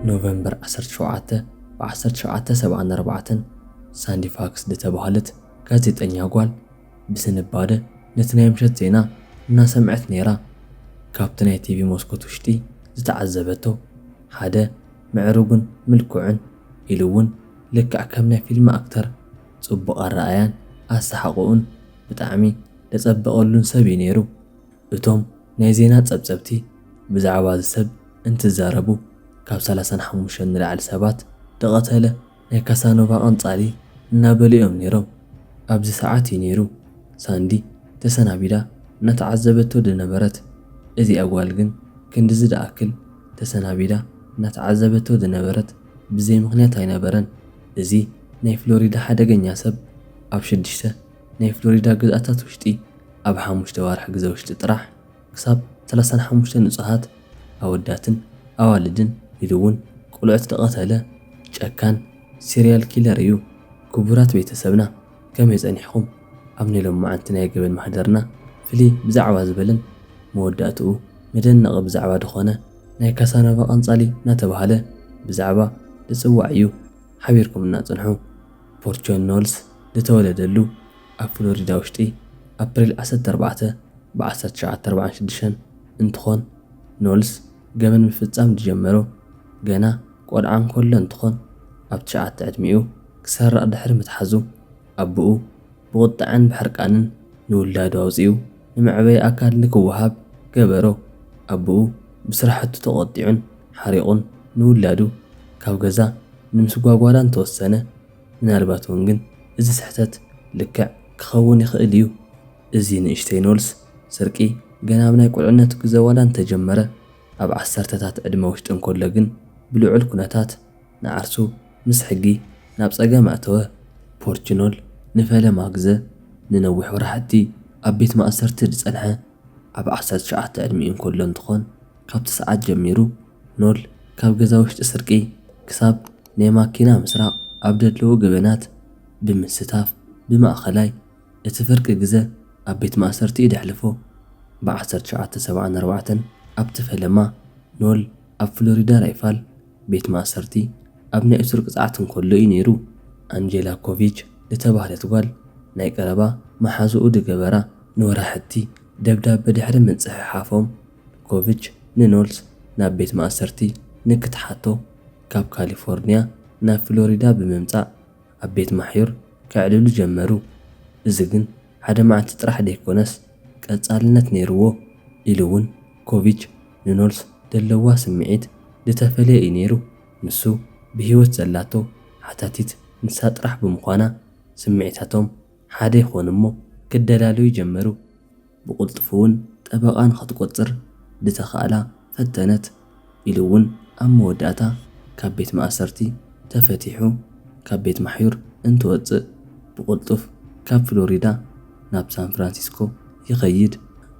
ኖቨምበር ዓሰርተ ሸውዓተ፣ ብ ዓሰርተ ሸውዓተ ሰብዓን ኣርባዕተን፣ ሳንዲ ፋክስ ዝተባህለት ጋዜጠኛ ጓል ብስንባደ ነቲ ናይ ምሸት ዜና እናሰምዐት ነይራ። ካብቲ ናይ ቲቪ መስኮት ውሽጢ ዝተዓዘበቶ ሓደ ምዕሩግን ምልኩዕን፣ ኢሉ እውን ልክዕ ከም ናይ ፊልም ኣክተር ጽቡቕ ኣረኣያን ኣሰሓቕኡን ብጣዕሚ ደጸበቐሉን ሰብ እዩ ነይሩ። እቶም ናይ ዜና ጸብጸብቲ ብዛዕባ እዚ ሰብ እንትዛረቡ፣ ካብ ሰላሳን ሓሙሽተን ንላዕሊ ሰባት ደቐተለ ናይ ካሳኖቫ ቀንጻሊ እናበሉ እዮም ነይሮም። ኣብዚ ሰዓት እዩ ነይሩ ሳንዲ ተሰናቢዳ እናተዓዘበቶ ዝነበረት። እዚኣ ጓል ግን ክንድዚ ደኣክል ተሰናቢዳ እናተዓዘበቶ ዝነበረት ብዘይ ምኽንያት ኣይነበረን። እዚ ናይ ፍሎሪዳ ሓደገኛ ሰብ ኣብ ሽዱሽተ ናይ ፍሎሪዳ ግዝኣታት ውሽጢ ኣብ ሓሙሽተ ዋርሒ ግዜ ውሽጢ ጥራሕ ክሳብ ሰላሳን ሓሙሽተ ንጹሃት ኣወዳትን ኣዋልድን ኢሉ እውን ቆልዑት ዝቐተለ ጨካን ሲርያል ኪለር እዩ። ክቡራት ቤተሰብና፣ ከመይ ጸኒሕኩም? ኣብ ናይ ሎማዓንቲ ናይ ገበን ማህደርና ፍልይ ብዛዕባ ዝበለን መወዳእትኡ መደነቒ ብዛዕባ ዝኾነ ናይ ካሳኖቫ ቀንጻሊ እናተባህለ ብዛዕባ ዝጽዋዕ እዩ። ሓቢርኩምና ጽንሑ። ፖርቹን ኖልስ ዝተወለደሉ ኣብ ፍሎሪዳ ውሽጢ ኣፕሪል ዓሰርተ ኣርባዕተ ብ ዓሰርተ ትሽዓተ ኣርባዓን ሽዱሽተን እንትኾን፣ ኖልስ ገበን ምፍጻም ዝጀመሮ ገና ቆልዓ እንከሎ እንትኾን፣ ኣብ ትሽዓተ ዕድሚኡ ክሰርቕ ድሕሪ ምትሓዙ ኣቦኡ ብቑጥዐን ብሕርቃንን ንውላዱ ኣውጺኡ ንመዕበዪ ኣካል ንክወሃብ ገበሮ። ኣቦኡ ብስራሕቱ ተቖጢዑን ሓሪቑን ንውላዱ ካብ ገዛ ንምስጓጓ ዋላ እንተወሰነ፣ ምናልባት እውን ግን እዚ ስሕተት ልክዕ ክኸውን ይኽእል እዩ። እዚ ንእሽተይ ኖልስ ስርቂ ገና ኣብ ናይ ቁልዕነቱ ግዘ ዋላ እንተጀመረ፣ ኣብ ዓሰርተታት ዕድመ ውሽጢ እንከሎ ግን ብልዑል ኩነታት ንዓርሱ ምስ ሕጊ ናብ ጸገም ኣእተወ። ፖርቹኖል ንፈለማ ግዘ ንነዊሕ ወራሕቲ ኣብ ቤት ማእሰርቲ ዝጸንሐ ኣብ ዓሰርተ ትሽዓተ ዕድሚኡ እንከሎ እንትኾን፣ ካብቲ ሰዓት ጀሚሩ ኖል ካብ ገዛ ውሽጢ ስርቂ ክሳብ ናይ ማኪና ምስራቕ ኣብ ደለዎ ገበናት ብምስታፍ ብማእኸላይ እቲ ፍርቂ ግዘ ኣብ ቤት ማእሰርቲ እዩ ደሕልፎ። ብ ዓሰርተ ትሽዓተ ሰብዓን ኣርባዕተን ኣብቲ ፈለማ ኖል ኣብ ፍሎሪዳ ራይፋል ቤት ማእሰርቲ ኣብ ናይ እሱር ቅጽዓት እንከሎ እዩ ነይሩ። ኣንጀላ ኮቪች ዝተባህለት ጓል ናይ ቀረባ መሓዝኡ ዝገበራ ንወራሕቲ ደብዳበ ድሕሪ ምጽሕሓፎም፣ ኮቪች ንኖልስ ናብ ቤት ማእሰርቲ ንክትሓቶ ካብ ካሊፎርኒያ ናብ ፍሎሪዳ ብምምጻእ ኣብ ቤት ማሕዩር ከዕልሉ ጀመሩ። እዚ ግን ሓደ መዓልቲ ጥራሕ ዘይኮነስ ቀጻልነት ነይርዎ፣ ኢሉ እውን ኮቪች ንኖልስ ደለዋ ስምዒት ዝተፈለየ እዩ ነይሩ። ንሱ ብህይወት ዘላቶ ሓታቲት ንሳ ጥራሕ ብምዃና ስምዒታቶም ሓደ ይኾኑ እሞ ክደላለዩ ጀመሩ። ብቕልጡፍ እውን ጠበቓ ንኽትቆጽር ዝተኻእላ ፈተነት፣ ኢሉ እውን ኣብ መወዳእታ ካብ ቤት ማእሰርቲ ተፈቲሑ ካብ ቤት ማሕዩር እንትወጽእ ብቕልጡፍ ካብ ፍሎሪዳ ናብ ሳን ፍራንሲስኮ ይኸይድ።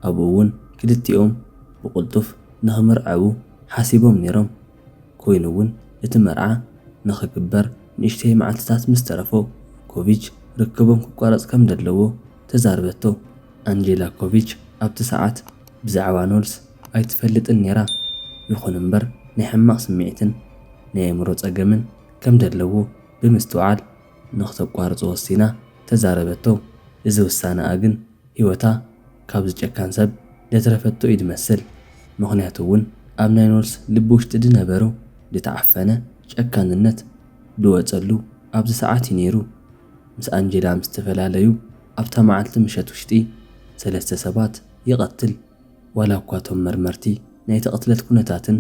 ኣብኡ እውን ክልቲኦም ብቕልጡፍ ንኽምርዐዉ ሓሲቦም ነይሮም። ኮይኑ እውን እቲ መርዓ ንኽግበር ንእሽተይ መዓልትታት ምስ ተረፎ ኮቪች ርክቦም ክቋረጽ ከም ዘለዎ ተዛርበቶ። ኣንጀላ ኮቪች ኣብቲ ሰዓት ብዛዕባ ኖልስ ኣይትፈልጥን ነይራ። ይኹን እምበር ናይ ሕማቕ ስምዒትን ናይ ኣእምሮ ጸገምን ከም ዘለዎ ብምስትውዓል ንኽተቋርጾ ወሲና ተዛረበቶ። እዚ ውሳነኣ ግን ህይወታ ካብዚ ጨካን ሰብ ዘትረፈቶ እዩ ዝመስል። ምኽንያቱ እውን ኣብ ናይ ኖልስ ልቢ ውሽጢ ዝነበሩ ዝተዓፈነ ጨካንነት ዝወጸሉ ኣብዚ ሰዓት እዩ ነይሩ። ምስ ኣንጀላ ምስ ተፈላለዩ ኣብታ መዓልቲ ምሸት ውሽጢ ሰለስተ ሰባት ይቐትል። ዋላ እኳ እቶም መርመርቲ ናይቲ ቅትለት ኩነታትን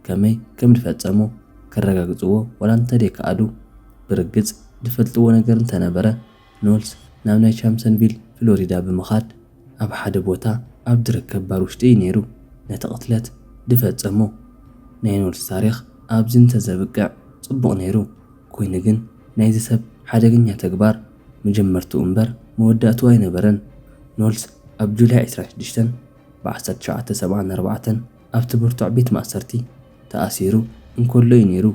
ከመይ ከም ዝፈጸሞ ከረጋግጽዎ ዋላ እንተደይከኣሉ፣ ብርግጽ ዝፈልጥዎ ነገር እንተነበረ፣ ኖልስ ናብ ናይ ቻምሰንቪል ፍሎሪዳ ብምኻድ ኣብ ሓደ ቦታ ኣብ ዝርከብ ባር ውሽጢ እዩ ነይሩ ነቲ ቅትለት ዝፈጸሞ። ናይ ኖልስ ታሪኽ ኣብዚ እንተዘብቅዕ ጽቡቕ ነይሩ። ኮይኑ ግን ናይዚ ሰብ ሓደገኛ ተግባር መጀመርትኡ እምበር መወዳእትኡ ኣይነበረን። ኖልስ ኣብ ጁላይ ዕስራን ሽዱሽተን ብ ዓሰርተ ትሽዓተ ሰብዓን ኣርባዕተን ኣብቲ ብርቱዕ ቤት ማእሰርቲ ተኣሲሩ እንከሎ እዩ ነይሩ።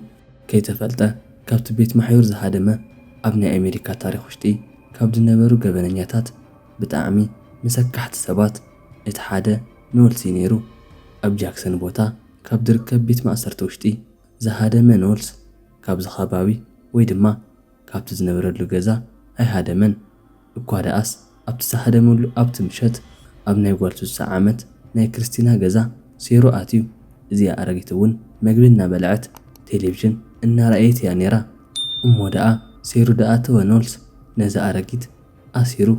ከይተፈልጠ ካብቲ ቤት ማሕዩር ዝሃደመ ኣብ ናይ ኣሜሪካ ታሪኽ ውሽጢ ካብ ዝነበሩ ገበነኛታት ብጣዕሚ መሰካሕቲ ሰባት እቲ ሓደ ኖልስ እዩ ነይሩ። ኣብ ጃክሰን ቦታ ካብ ዝርከብ ቤት ማእሰርቲ ውሽጢ ዝሃደመ ኖልስ ካብዚ ከባቢ ወይ ድማ ካብቲ ዝነበረሉ ገዛ ኣይሃደመን። እኳ ደኣስ ኣብቲ ዝሃደመሉ ኣብቲ ምሸት ኣብ ናይ ጓል ስሳ ዓመት ናይ ክርስቲና ገዛ ሴሩ ኣትዩ። እዚኣ ኣረጊት እውን መግቢ እናበልዐት ቴሌቪዥን እናረኣየት እያ ነይራ። እሞ ደኣ ሴሩ ደኣ ተወ ኖልስ ነዛ ኣረጊት ኣሲሩ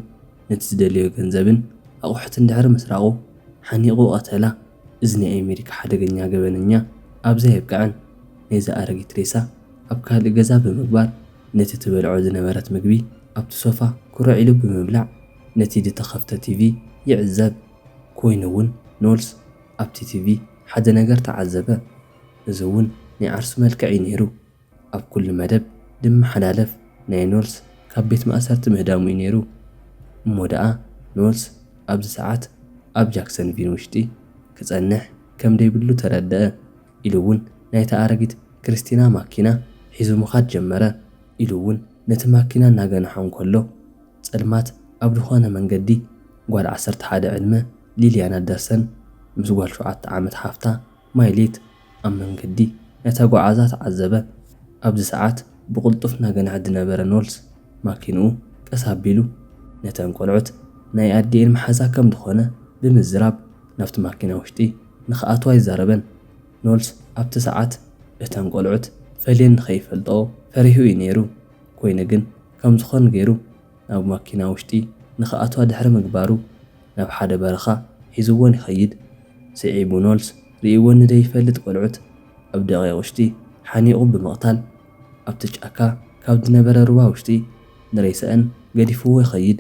ነቲ ዝደለዮ ገንዘብን ኣቑሑትን ድሕሪ ምስራቑ ሓኒቑ ቀተላ። እዚ ናይ ኣሜሪካ ሓደገኛ ገበነኛ ኣብዚ ኣየብቅዐን። ነዚ ኣረጊት ሬሳ ኣብ ካልእ ገዛ ብምግባር ነቲ ትበልዖ ዝነበረት ምግቢ ኣብቲ ሶፋ ኩርዕ ኢሉ ብምብላዕ ነቲ ዝተኸፍተ ቲቪ ይዕዘብ። ኮይኑ እውን ኖልስ ኣብቲ ቲቪ ሓደ ነገር ተዓዘበ። እዚ እውን ናይ ዓርሱ መልክዕ እዩ ነይሩ። ኣብ ኩሉ መደብ ዝመሓላለፍ ናይ ኖልስ ካብ ቤት ማእሰርቲ ምህዳሙ እዩ ነይሩ። እሞ ደኣ ኖልስ ኣብዚ ሰዓት ኣብ ጃክሰንቪል ውሽጢ ክጸንሕ ከም ደይብሉ ተረደአ። ኢሉ እውን ናይታ ኣረጊት ክርስቲና ማኪና ሒዙ ምኻድ ጀመረ። ኢሉ እውን ነቲ ማኪና እናገንሖ እንከሎ ጸልማት ኣብ ዝኾነ መንገዲ ጓል ዓሰርተ ሓደ ዕድመ ሊልያና ደርሰን ምስ ጓል ሸውዓተ ዓመት ሓፍታ ማይሌት ኣብ መንገዲ ነታ ጓዓዛ ተዓዘበ። ኣብዚ ሰዓት ብቕልጡፍ እናገንሐ ዝነበረ ኖልስ ማኪንኡ ቀስ ኣቢሉ ነተን ቆልዑት ናይ ኣዲኤን መሓዛ ከም ዝኾነ ብምዝራብ ናብቲ ማኪና ውሽጢ ንኽኣትዋ ይዛረበን። ኖልስ ኣብቲ ሰዓት እተን ቆልዑት ፈልየን ንኸይፈልጥኦ ፈሪሁ እዩ ነይሩ። ኮይኑ ግን ከም ዝኾን ገይሩ ናብ ማኪና ውሽጢ ንኽኣትዋ ድሕሪ ምግባሩ ናብ ሓደ በረኻ ሒዝወን ይኸይድ። ስዒቡ ኖልስ ርእይወን ንደይፈልጥ ቆልዑት ኣብ ደቂቕ ውሽጢ ሓኒቑ ብምቕታል ኣብቲ ጫካ ካብ ዝነበረ ሩባ ውሽጢ ንሬሳአን ገዲፍዎ ይኸይድ።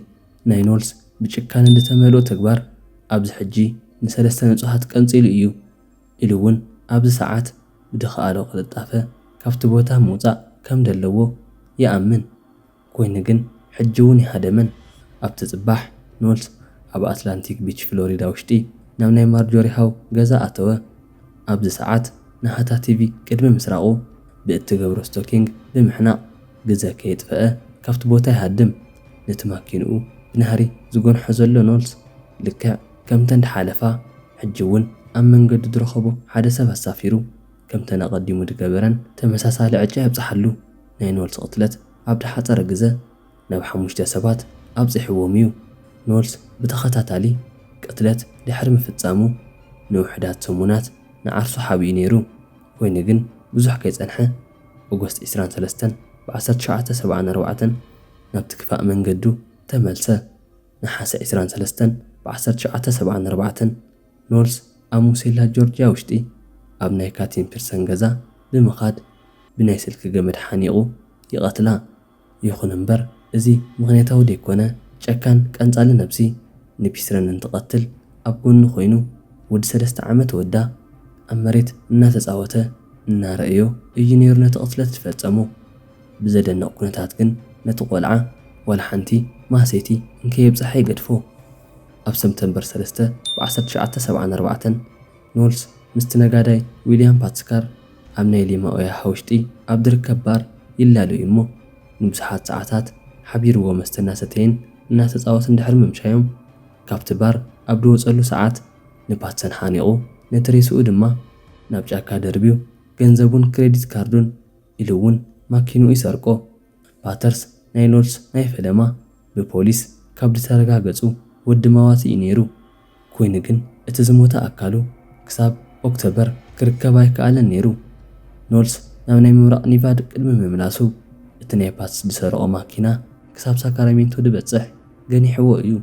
ናይ ኖልስ ብጭካነ ዝተመልኦ ተግባር ኣብዚ ሕጂ ንሰለስተ ንጹሃት ቀንጺሉ እዩ ኢሉ እውን ኣብዚ ሰዓት ብድኽኣሎ ቅልጣፈ ካብቲ ቦታ ምውጻእ ከም ዘለዎ ይኣምን። ኮይኑ ግን ሕጂ እውን ይሃደመን። ኣብቲ ጽባሕ ኖልስ ኣብ ኣትላንቲክ ቢች ፍሎሪዳ ውሽጢ ናብ ናይ ማርጆሪ ሃው ገዛ ኣተወ። ኣብዚ ሰዓት ናሃታ ቲቪ ቅድሚ ምስራቑ ብእትገብሮ ስቶኪንግ ብምሕናቕ ግዘ ከየጥፈአ ካብቲ ቦታ ይሃድም። ነቲ ማኪንኡ ብናህሪ ዝጎንሖ ዘሎ ኖልስ ልክዕ ከምተን ድሓለፋ ሕጂ እውን ኣብ መንገዱ ዝረኸቦ ሓደ ሰብ ኣሳፊሩ ከምተን ኣቐዲሙ ዝገበረን ተመሳሳሊ ዕጫ የብጽሓሉ። ናይ ኖልስ ቅትለት ኣብ ድሓጸረ ግዘ ናብ ሓሙሽተ ሰባት ኣብጺሕዎም እዩ። ኖልስ ብተኸታታሊ ቅትለት ድሕሪ ምፍጻሙ ንውሑዳት ሰሙናት ንዓርሱ ሓቢኡ ነይሩ። ኮይኑ ግን ብዙሕ ከይጸንሐ ኦገስት ዕስራን ሰለስተን ብ ዓሰርተ ትሽዓተ ሰብዓን ኣርባዕተን ናብቲ ክፋእ መንገዱ ተመልሰ። ነሓሰ ዕስራን ሰለስተን ብ ዓሰርተ ትሽዓተ ሰብዓን ኣርባዕተን ኖልስ ኣብ ሙሴላ ጆርጅያ ውሽጢ ኣብ ናይ ካቲን ፒርሰን ገዛ ብምኻድ ብናይ ስልኪ ገመድ ሓኒቑ ይቐትላ። ይኹን እምበር እዚ ምኽንያታዊ ደይኮነ ጨካን ቀንጻሊ ነብሲ ንፒስረን እንትቐትል ኣብ ጎኑ ኮይኑ ወዲ ሰለስተ ዓመት ወዳ ኣብ መሬት እናተጻወተ እናረእዮ እዩ ነይሩ ነቲ ቅትለት ዝፈጸሞ። ብዘደንቕ ኩነታት ግን ነቲ ቆልዓ ዋላ ሓንቲ ማህሰይቲ እንከየብጽሐ ይገድፎ። ኣብ ሰፕተምበር ሰለስተ ብ ዓሰርተ ትሽዓተ ሰብዓን ኣርባዕተን ኖልስ ምስቲ ነጋዳይ ዊልያም ፓትስካር ኣብ ናይ ሊማኦያ ውሽጢ ኣብ ዝርከብ ባር ይላለዩ እሞ ንብዙሓት ሰዓታት ሓቢርዎ መስተ እናሰተየን እናተጻወትን ድሕሪ ምምሻዮም ካብቲ ባር ኣብ ዝወጸሉ ሰዓት ንፓትሰን ሓኒቑ ነቲ ሬስኡ ድማ ናብ ጫካ ደርብዩ ገንዘቡን ክሬዲት ካርዱን ኢሉ እውን ማኪንኡ ይሰርቆ። ፓተርስ ናይ ኖልስ ናይ ፈለማ ብፖሊስ ካብ ዝተረጋገጹ ወዲ ማዋቲ እዩ ነይሩ። ኮይኑ ግን እቲ ዝሞተ ኣካሉ ክሳብ ኦክቶበር ክርከብ ኣይከኣለን ነይሩ። ኖልስ ናብ ናይ ምብራቕ ኒቫድ ቅድሚ ምምላሱ እቲ ናይ ፓትስ ዝሰረቖ ማኪና ክሳብ ሳካራሜንቶ ዝበጽሕ ገኒሕዎ እዩ።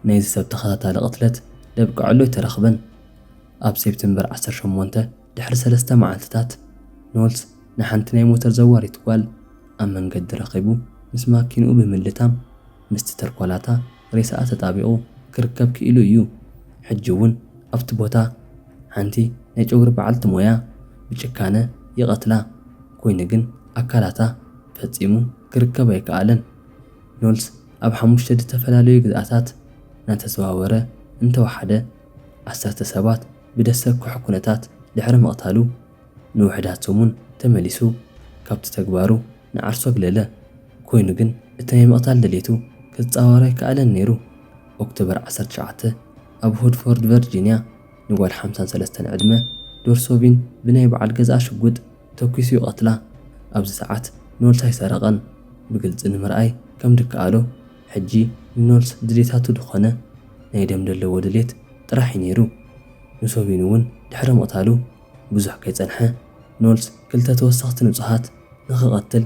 ናይዚ ሰብ ተኸታታሊ ቅትለት ደብቅዐሉ ኣይተረኽበን። ኣብ ሴፕተምበር ዓሰርተ ሸሞንተ ድሕሪ ሰለስተ መዓልትታት ኖልስ ንሓንቲ ናይ ሞተር ዘዋሪት ጓል ኣብ መንገዲ ረኺቡ ምስ ማኪንኡ ብምልታም ምስቲ ተርኮላታ ሬሳኣ ተጣቢቑ ክርከብ ክኢሉ እዩ። ሕጂ እውን ኣብቲ ቦታ ሓንቲ ናይ ጨጉሪ በዓልቲ ሞያ ብጭካነ ይቐትላ። ኮይኑ ግን ኣካላታ ፈጺሙ ክርከብ ኣይከኣለን። ኖልስ ኣብ ሓሙሽተ ዝተፈላለዩ ግዝኣታት እናተዘዋወረ እንተወሓደ ዓሰርተ ሰባት ብደሰክሑ ኩነታት ድሕሪ ምቕታሉ ንውሕዳት ሰሙን ተመሊሱ ካብቲ ተግባሩ ንዓርሱ ኣግለለ። ኮይኑ ግን እቲ ናይ ምቕታል ድሌቱ ክጻወር ኣይከኣለን ነይሩ። ኦክቶበር ዓሰርተ ትሽዓተ ኣብ ሆድፎርድ ቨርጂንያ ንጓል ሓምሳን ሰለስተን ዕድመ ዶርሶቪን ብናይ በዓል ገዝኣ ሽጉጥ ተኲሱ ይቐትላ። ኣብዚ ሰዓት ኖልስ ኣይሰረቐን። ብግልጺ ንምርኣይ ከም ድከኣሎ፣ ሕጂ ንኖልስ ድሌታቱ ዝኾነ ናይ ደም ዘለዎ ድሌት ጥራሕ እዩ ነይሩ። ንሶቢን እውን ድሕሪ ምቕታሉ ብዙሕ ከይጸንሐ፣ ኖልስ ክልተ ተወሰኽቲ ንጹሃት ንኽቐትል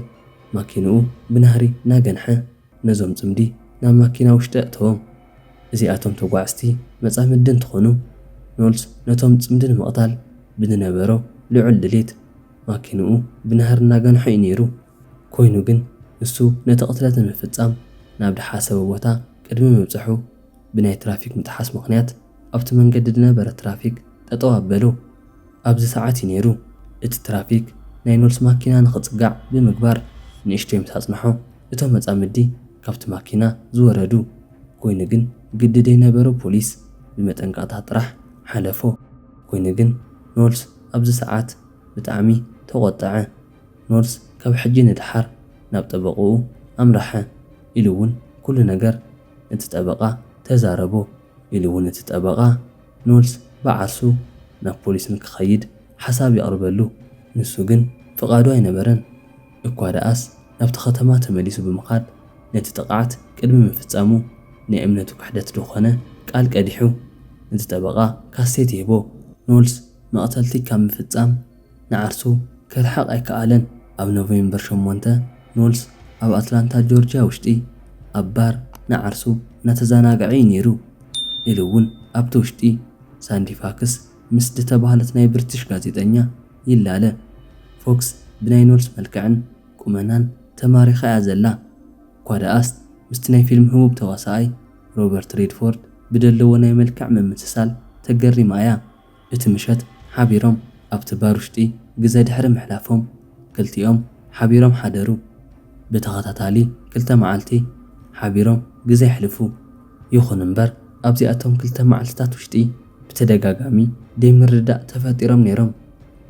ማኪንኡ ብናህሪ እናገንሐ ነዞም ጽምዲ ናብ ማኪና ውሽጢ ኣእተዎም። እዚኣቶም ተጓዕዝቲ መጻምዲ እንትኾኑ፣ ኖልስ ነቶም ጽምዲ ንምቕታል ብዝነበሮ ልዑል ድሌት ማኪንኡ ብናህሪ እናገንሖ እዩ ነይሩ። ኮይኑ ግን ንሱ ነቲ ቅትለት ንምፍጻም ናብ ድሓሰቦ ቦታ ቅድሚ ምብጽሑ ብናይ ትራፊክ ምጥሓስ ምኽንያት ኣብቲ መንገዲ ዝነበረ ትራፊክ ጠጠው ኣበሎ። ኣብዚ ሰዓት እዩ ነይሩ እቲ ትራፊክ ናይ ኖልስ ማኪና ንኽጽጋዕ ብምግባር ንእሽተይ ምስ ኣጽንሖ፣ እቶም መጻምዲ ካብቲ ማኪና ዝወረዱ። ኮይኑ ግን ግዲ ዘይነበሮ ፖሊስ ብመጠንቀቕታ ጥራሕ ሓለፎ። ኮይኑ ግን ኖልስ ኣብዚ ሰዓት ብጣዕሚ ተቖጠዐ። ኖልስ ካብ ሕጂ ንድሓር ናብ ጠበቕኡ ኣምራሐ ኢሉ እውን ኩሉ ነገር ነቲ ጠበቓ ተዛረቦ። ኢሉ እውን እቲ ጠበቓ ኖልስ ብዓርሱ ናብ ፖሊስ ንክኸይድ ሓሳብ የቕርበሉ። ንሱ ግን ፍቓዱ ኣይነበረን። እኳ ደኣስ ናብቲ ከተማ ተመሊሱ ብምኻድ ነቲ ጥቕዓት ቅድሚ ምፍጻሙ ናይ እምነቱ ክሕደት ዝኾነ ቃል ቀዲሑ ነቲ ጠበቓ ካሴት ይህቦ። ኖልስ መቕተልቲ ካብ ምፍጻም ንዓርሱ ከርሕቕ ኣይከኣለን። ኣብ ኖቬምበር ሸሞንተ ኖልስ ኣብ ኣትላንታ ጆርጅያ ውሽጢ ኣብ ባር ንዓርሱ እናተዘናግዐ እዩ ነይሩ። ኢሉ እውን ኣብቲ ውሽጢ ሳንዲ ፋክስ ምስ ዝተባህለት ናይ ብሪቲሽ ጋዜጠኛ ይላለ። ፎክስ ብናይ ኖልስ መልክዕን ቁመናን ተማሪኻ እያ ዘላ። እኳ ደኣስ ምስቲ ናይ ፊልም ህቡብ ተዋሳኣይ ሮበርት ሬድፎርድ ብደለዎ ናይ መልክዕ ምምስሳል ተገሪማ እያ። እቲ ምሸት ሓቢሮም ኣብቲ ባር ውሽጢ ግዜ ድሕሪ ምሕላፎም ክልቲኦም ሓቢሮም ሓደሩ። ብተኸታታሊ ክልተ መዓልቲ ሓቢሮም ግዜ የሕልፉ። ይኹን እምበር ኣብዚኣቶም ክልተ መዓልትታት ውሽጢ ብተደጋጋሚ ደይምርድዳእ ተፈጢሮም ነይሮም።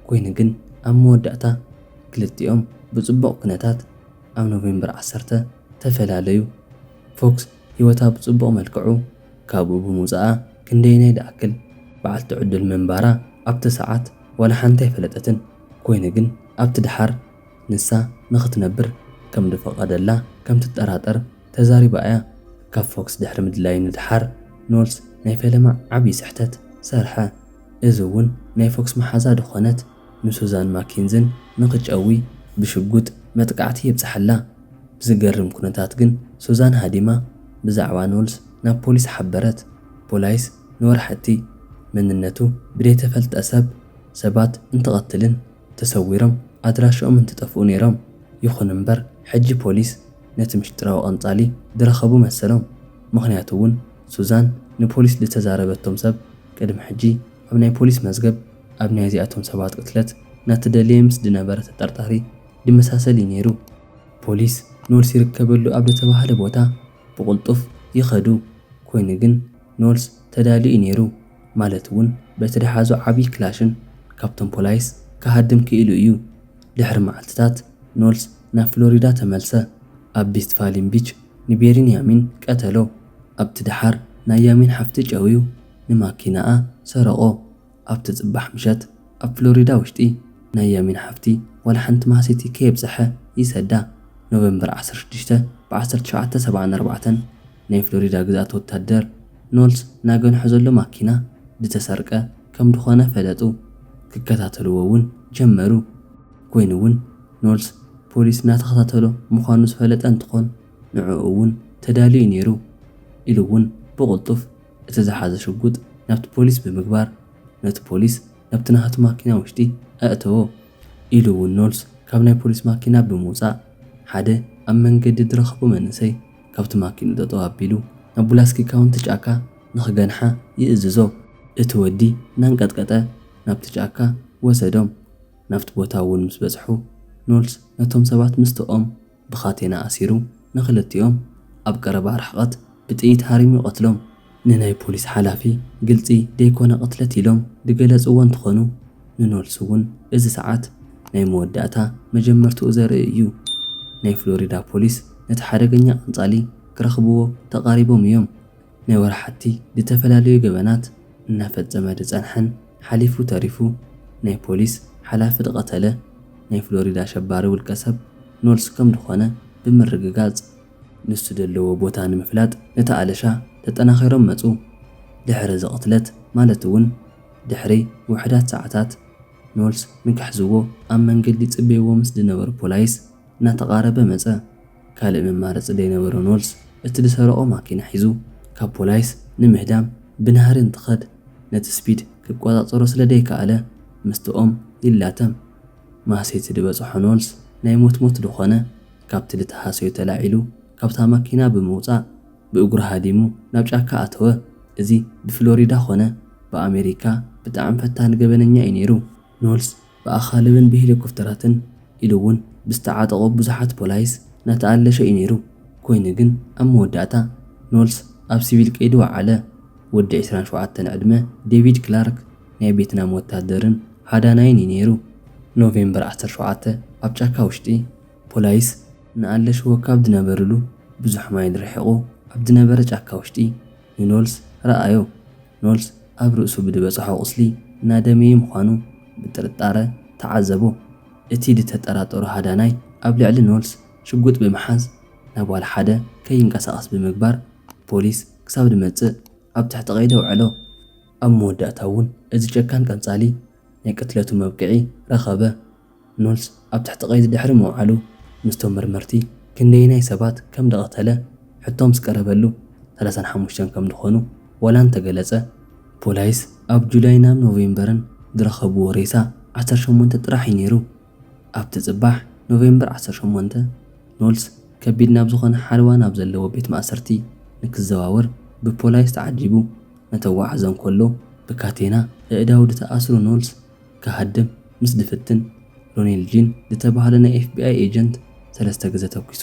ኮይኑ ግን ኣብ መወዳእታ ክልቲኦም ብጽቡቕ ኩነታት ኣብ ኖቬምበር ዓሰርተ ተፈላለዩ። ፎክስ ህይወታ ብጽቡቕ መልክዑ ካብኡ ብምውጽኣ ክንደየናይ ድኣክል በዓልቲ ዕድል ምንባራ ኣብቲ ሰዓት ዋላ ሓንቲ ኣይፈለጠትን። ኮይኑ ግን ኣብቲ ድሓር ንሳ ንኽትነብር ከም ዝፈቐደላ ከም ትጠራጠር ተዛሪባ እያ። ካብ ፎክስ ድሕሪ ምድላዩ ንድሓር ኖልስ ናይ ፈለማ ዓቢ ስሕተት ሰርሐ። እዚ እውን ናይ ፎክስ መሓዛ ዝኾነት ንሱዛን ማኪንዝን ንኽጨዊ ብሽጉጥ መጥቃዕቲ የብጽሓላ። ብዝገርም ኩነታት ግን ሱዛን ሃዲማ ብዛዕባ ኖልስ ናብ ፖሊስ ሓበረት። ፖላይስ ንወርሓቲ መንነቱ ብደይተፈልጠ ሰብ ሰባት እንትቐትልን ተሰዊሮም ኣድራሽኦም እንትጠፍኡ ነይሮም። ይኹን እምበር ሕጂ ፖሊስ ነቲ ምሽጥራዊ ቀንጻሊ ዝረኸቡ መሰሎም። ምኽንያቱ እውን ሱዛን ንፖሊስ ዝተዛረበቶም ሰብ ቅድሚ ሕጂ ኣብ ናይ ፖሊስ መዝገብ ኣብ ናይዚኣቶም ሰባት ቅትለት ናተደልየ ምስ ዝነበረ ተጠርጣሪ ዝመሳሰል እዩ ነይሩ። ፖሊስ ኖልስ ይርከበሉ ኣብ ዝተባህለ ቦታ ብቕልጡፍ ይኸዱ። ኮይኑ ግን ኖልስ ተዳልዩ እዩ ነይሩ። ማለት እውን በቲ ዝሓዞ ዓብዪ ክላሽን ካብቶም ፖላይስ ክሃድም ክኢሉ እዩ። ድሕሪ መዓልትታት ኖልስ ናብ ፍሎሪዳ ተመልሰ። ኣብ ቢስት ፋሊን ቢች ንቤሪንያሚን ቀተሎ። ኣብቲ ድሓር ናይ ያሚን ሓፍቲ ጨውዩ ንማኪናኣ ሰረቖ። ኣብቲ ጽባሕ ምሸት ኣብ ፍሎሪዳ ውሽጢ ናይ ያሚን ሓፍቲ ዋላ ሓንቲ ማህሰይቲ ከየብጽሐ ይሰዳ። ኖቨምበር ዓሰርተ ሽዱሽተ ብ1974 ናይ ፍሎሪዳ ግዝኣት ወታደር ኖልስ ናገንሖ ዘሎ ማኪና ዝተሰርቀ ከም ዝኾነ ፈለጡ። ክከታተልዎ እውን ጀመሩ። ኮይኑ እውን ኖልስ ፖሊስ እናተኸታተሎ ምዃኑ ዝፈለጠ እንትኾን ንዕኡ እውን ተዳልዩ ነይሩ። ኢሉ እውን ብቕልጡፍ እቲ ዝሓዘ ሽጉጥ ናብቲ ፖሊስ ብምግባር ነቲ ፖሊስ ናብቲ ናሃቱ ማኪና ውሽጢ ኣእተዎ። ኢሉ እውን ኖልስ ካብ ናይ ፖሊስ ማኪና ብምውፃእ ሓደ ኣብ መንገዲ ዝረኸቦ መንእሰይ ካብቲ ማኪንኡ ጠጠው ኣቢሉ ናብ ቡላስኪ ካውንቲ ጫካ ንኽገንሓ ይእዝዞ። እቲ ወዲ እናንቀጥቀጠ ናብቲ ጫካ ወሰዶም። ናብቲ ቦታ እውን ምስ በጽሑ ኖልስ ነቶም ሰባት ምስትኦም ብኻቴና ኣሲሩ ንኽልቲኦም ኣብ ቀረባ ርሕቐት ብጥይት ሃሪሙ ይቐትሎም። ንናይ ፖሊስ ሓላፊ ግልጺ ዘይኮነ ቅትለት ኢሎም ዝገለጽዎ እንትኾኑ ንኖልስ እውን እዚ ሰዓት ናይ መወዳእታ መጀመርትኡ ዘርኢ እዩ። ናይ ፍሎሪዳ ፖሊስ ነቲ ሓደገኛ ቀንጻሊ ክረኽብዎ ተቓሪቦም እዮም። ናይ ወርሓቲ ዝተፈላለዩ ገበናት እናፈጸመ ዝጸንሐን ሓሊፉ ተሪፉ ናይ ፖሊስ ሓላፊ ዝቐተለ ናይ ፍሎሪዳ ሸባሪ ውልቀ ሰብ ኖልስ ከም ዝኾነ ብምርግጋጽ፣ ንሱ ዘለዎ ቦታ ንምፍላጥ ነቲ ኣለሻ ተጠናኺሮም መጹ። ድሕሪ እዚ ቅትለት ማለት እውን ድሕሪ ውሑዳት ሰዓታት፣ ኖልስ ንክሕዝዎ ኣብ መንገዲ ጽበይዎ ምስ ዝነበሩ ፖላይስ እናተቓረበ መጸ። ካልእ መማረጺ ዘይነበሮ ኖልስ፣ እቲ ዝሰረቖ ማኪና ሒዙ ካብ ፖላይስ ንምህዳም ብናህሪ እንትኸድ፣ ነቲ ስፒድ ክቆጻጸሮ ስለ ዘይከኣለ፣ ምስቲ ኦም ይላተም። ማህሰይቲ ዝበጽሖ ኖልስ፣ ናይ ሞት ሞት ዝኾነ፣ ካብቲ ዝተሃሰዮ ተላዒሉ፣ ካብታ ማኪና ብምውጻእ፣ ብእግሩ ሃዲሙ ናብ ጫካ ኣተወ። እዚ ብፍሎሪዳ ኾነ ብኣሜሪካ ብጣዕሚ ፈታኒ ገበነኛ እዩ ነይሩ። ኖልስ ብኣኻልብን ብሄሊኮፕተራትን ኢሉ እውን ብዝተዓጠቑ ብዙሓት ፖላይስ እናተኣለሸ እዩ ነይሩ። ኮይኑ ግን ኣብ መወዳእታ ኖልስ ኣብ ሲቪል ቀይዲ ወዓለ። ወዲ ዕስራን ሸውዓተን ዕድመ ዴቪድ ክላርክ ናይ ቬትናም ወታደርን ሃዳናይን እዩ ነይሩ። ኖቬምበር ዓሰርተ ሸውዓተ ኣብ ጫካ ውሽጢ ፖላይስ እናኣለሽዎ ካብ ዝነበርሉ ብዙሕ ማይል ርሒቑ ኣብ ዝነበረ ጫካ ውሽጢ ንኖልስ ረኣዮ። ኖልስ ኣብ ርእሱ ብዝበጽሖ ቁስሊ እናደመየ ምዃኑ ብጥርጣረ ተዓዘቦ። እቲ ዝተጠራጠሮ ሃዳናይ ኣብ ልዕሊ ኖልስ ሽጉጥ ብምሓዝ ናብ ዋላ ሓደ ከይንቀሳቐስ ብምግባር ፖሊስ ክሳብ ዝመጽእ ኣብ ትሕቲ ቀይዲ ኣውዐሎ። ኣብ መወዳእታ እውን እዚ ጨካን ቀንጻሊ ናይ ቅትለቱ መብቅዒ ረኸበ። ኖልስ ኣብ ትሕቲ ቀይዲ ድሕሪ ምውዓሉ ምስቶም መርመርቲ ክንደየናይ ሰባት ከም ዝቐተለ ሕቶ ምስ ቀረበሉ ሰላሳን ሓሙሽተን ከም ዝኾኑ ዋላ እንተገለጸ፣ ፖላይስ ኣብ ጁላይ ናብ ኖቬምበርን ዝረኸብዎ ሬሳ ዓሰርተ ሸሞንተ ጥራሕ እዩ ነይሩ። ኣብቲ ጽባሕ ኖቬምበር ዓሰርተ ሸሞንተ ኖልስ ከቢድ ናብ ዝኾነ ሓለዋ ናብ ዘለዎ ቤት ማእሰርቲ ንክዘዋወር ብፖላይስ ተዓጂቡ ነተጓዓዘ እንከሎ፣ ብካቴና ኣእዳው ዝተኣስሩ ኖልስ ክሃድም ምስ ዝፍትን፣ ሮኔል ጂን ዝተባህለ ናይ ኤፍቢኣይ ኤጀንት ሰለስተ ግዘ ተኲሱ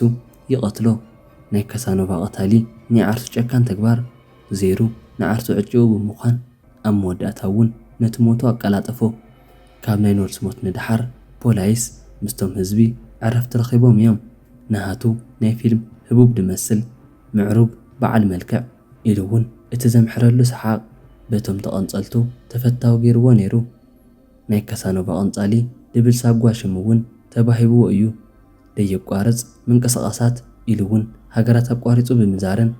ይቐትሎ። ናይ ካሳኖቫ ቀታሊ ናይ ዓርሱ ጨካን ተግባር ዘይሩ ንዓርሱ ዕጭኡ ብምዃን ኣብ መወዳእታ እውን ነቲ ሞቱ ኣቀላጠፎ። ካብ ናይ ኖልስ ሞት ንደሓር ፖላይስ ምስቶም ህዝቢ ዕረፍቲ ረኺቦም እዮም። ናሃቱ ናይ ፊልም ህቡብ ድመስል ምዕሩግ በዓል መልክዕ ኢሉ እውን እቲ ዘምሕረሉ ሰሓቕ በቶም ተቐንጸልቱ ተፈታዊ ገይርዎ ነይሩ። ናይ ካሳኖቫ ቀንጻሊ ድብል ሳጓ ሽም እውን ተባሂብዎ እዩ። ደየቋርጽ ምንቅስቓሳት ኢሉ እውን ሃገራት ኣቋሪጹ ብምዛርን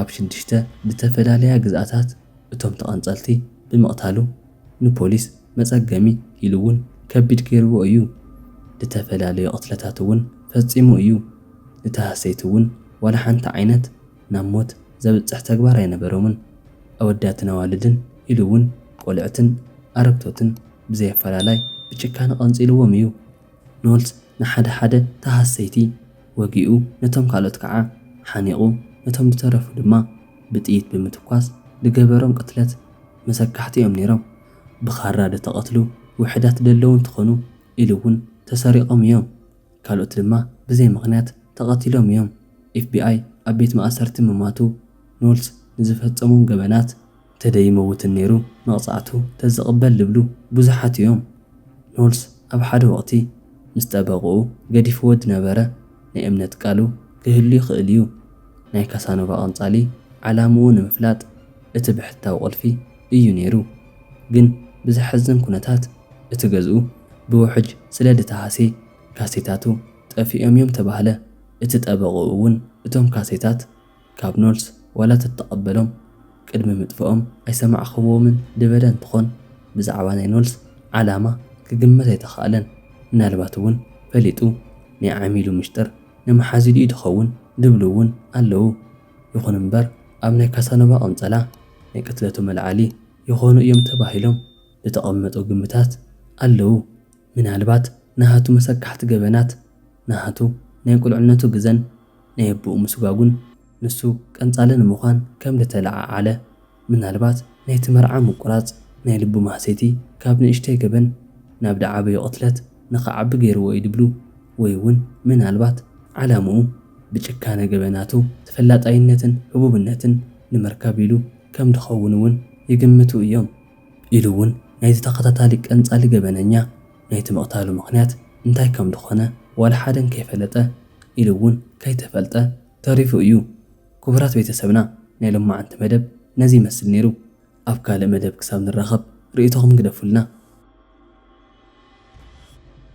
ኣብ ሽዱሽተ ዝተፈላለያ ግዝኣታት እቶም ተቐንጸልቲ ብምቕታሉ ንፖሊስ መጸገሚ ኢሉ እውን ከቢድ ገይርዎ እዩ። ዝተፈላለዩ ቅትለታት እውን ፈጺሙ እዩ። ንተሃሰይቲ እውን ዋላ ሓንቲ ዓይነት ናብ ሞት ዘብጽሕ ተግባር ኣይነበሮምን። ኣወዳትን ኣዋልድን ኢሉ እውን ቆልዕትን ኣረግቶትን ብዘየፈላላይ ብጭካነ ቀንጺልዎም እዩ። ኖልስ ንሓደ ሓደ ተሃሰይቲ ወጊኡ፣ ነቶም ካልኦት ከዓ ሓኒቑ፣ ነቶም ዝተረፉ ድማ ብጥይት ብምትኳስ ዝገበሮም ቅትለት መሰካሕቲ እዮም ነይሮም። ብኻራ ዝተቐትሉ ውሑዳት ደለዉ እንትኾኑ ኢሉ እውን ተሰሪቖም እዮም። ካልኦት ድማ ብዘይ ምኽንያት ተቐቲሎም እዮም። ኤፍቢኣይ ኣብ ቤት ማእሰርቲ ምማቱ ኖልስ ንዝፈጸሞም ገበናት ተደይመውትን ነይሩ መቕጻዕቱ ተዝቕበል ዝብሉ ብዙሓት እዮም። ኖልስ ኣብ ሓደ ወቕቲ ምስ ጠበቕኡ ገዲፍዎ ዝነበረ ናይ እምነት ቃሉ ክህሉ ይኽእል እዩ። ናይ ካሳኖቫ ቀንጻሊ ዓላምኡ ንምፍላጥ እቲ ብሕታዊ ቁልፊ እዩ ነይሩ። ግን ብዘሕዝን ኩነታት እቲ ገዝኡ ብውሕጅ ስለ ዝተሃሴ ካሴታቱ ጠፊኦም እዮም ተባህለ። እቲ ጠበቕኡ እውን እቶም ካሴታት ካብ ኖልስ ዋላ ተተቐበሎም ቅድሚ ምጥፍኦም ኣይሰማዕኽዎምን ዝበለ እንትኾን ብዛዕባ ናይ ኖልስ ዓላማ ክግመት ኣይተኻእለን። ምናልባት እውን ፈሊጡ ናይ ዓሚሉ ምሽጥር ንመሓዚድኡ ድኸውን ዝብሉ እውን ኣለዉ። ይኹን እምበር ኣብ ናይ ካሳኖቫ ቅንጸላ ናይ ቅትለቱ መልዓሊ ይኾኑ እዮም ተባሂሎም ዝተቐመጡ ግምታት ኣለዉ። ምናልባት ናሃቱ መሰካሕቲ ገበናት፣ ናሃቱ ናይ ቁልዕነቱ ግዘን ናይ ኣቦኡ ምስጓጉን ንሱ ቀንጻሊ ንምዃን ከም ዝተለዓዓለ፣ ምናልባት ናይቲ መርዓ ምቁራጽ ናይ ልቡ ማህሰይቲ ካብ ንእሽተይ ገበን ናብ ዝዓበዩ ቅትለት ንኽዓቢ ገይርዎ እዩ ዝብሉ፣ ወይ እውን ምናልባት ዓላምኡ ብጭካነ ገበናቱ ተፈላጣይነትን ህቡብነትን ንምርካብ ኢሉ ከም ዝኸውን እውን ይግምቱ እዮም። ኢሉ እውን ናይቲ ተኸታታሊ ቀንጻሊ ገበነኛ ናይቲ ምቕታሉ ምኽንያት እንታይ ከም ዝኾነ ዋላ ሓደ እንከይፈለጠ ኢሉ እውን ከይተፈልጠ ተሪፉ እዩ። ክቡራት ቤተሰብና፣ ናይ ሎማዓንቲ መደብ ነዚ ይመስል ነይሩ። ኣብ ካልእ መደብ ክሳብ ንራኸብ ርእይቶኹም ግደፉልና።